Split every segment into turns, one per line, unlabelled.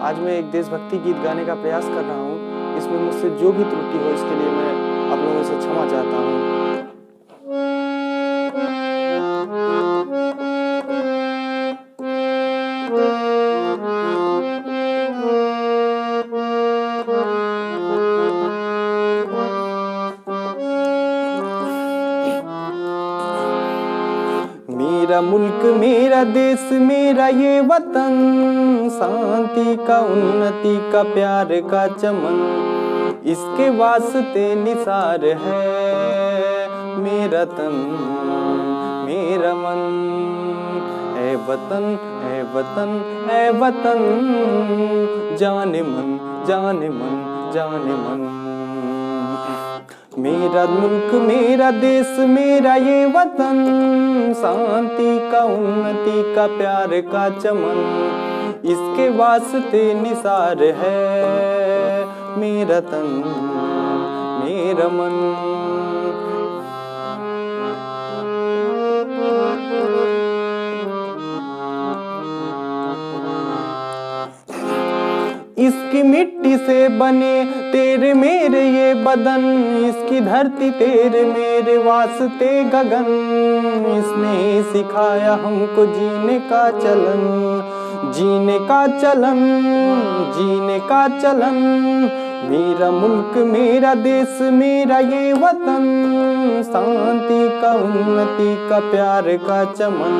आज मैं एक देशभक्ति गीत गाने का प्रयास कर रहा हूँ। इसमें मुझसे जो भी त्रुटि हो इसके लिए मैं आप लोगों से क्षमा चाहता हूँ। मेरा मुल्क मेरा देश मेरा ये वतन, शांति का उन्नति का प्यार का चमन, इसके वास्ते निसार है मेरा तन मेरा मन। ऐ वतन ऐ वतन ऐ वतन, जाने मन जाने मन जाने मन। मेरा मुल्क मेरा देश मेरा ये वतन, शांति का उन्नति का प्यार का चमन, इसके वास्ते निसार है मेरा तन मेरा मन। इसकी मिट्टी से बने तेरे मेरे ये बदन, इसकी धरती तेरे मेरे वास्ते गगन, इसने सिखाया हमको जीने का चलन, जीने का चलन, जीने का चलन। मेरा मुल्क मेरा देश मेरा ये वतन, शांति का उन्नति का प्यार का चमन,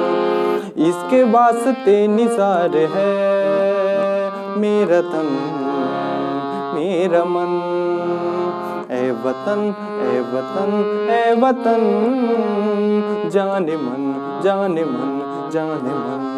इसके वास्ते निसार है मेरा तन मेरा मन। ऐ वतन ऐ वतन ऐ वतन, जाने मन जाने मन जाने मन।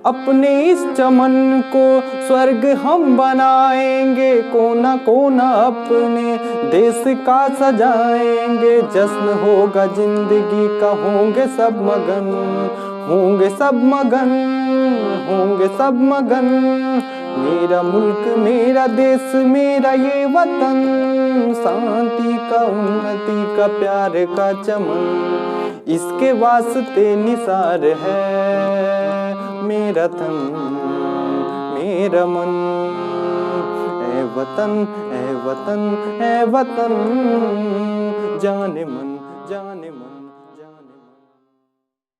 अपने इस चमन को स्वर्ग हम बनाएंगे, कोना कोना अपने देश का सजाएंगे, जश्न होगा जिंदगी का, होंगे सब मगन, होंगे सब मगन, होंगे सब मगन। मेरा मुल्क मेरा देश मेरा ये वतन, शांति का उन्नति का प्यार का चमन, इसके वास्ते निसार है मेरा तन मेरा मन। ऐ वतन ऐ वतन ऐ वतन, जाने मन जाने मन।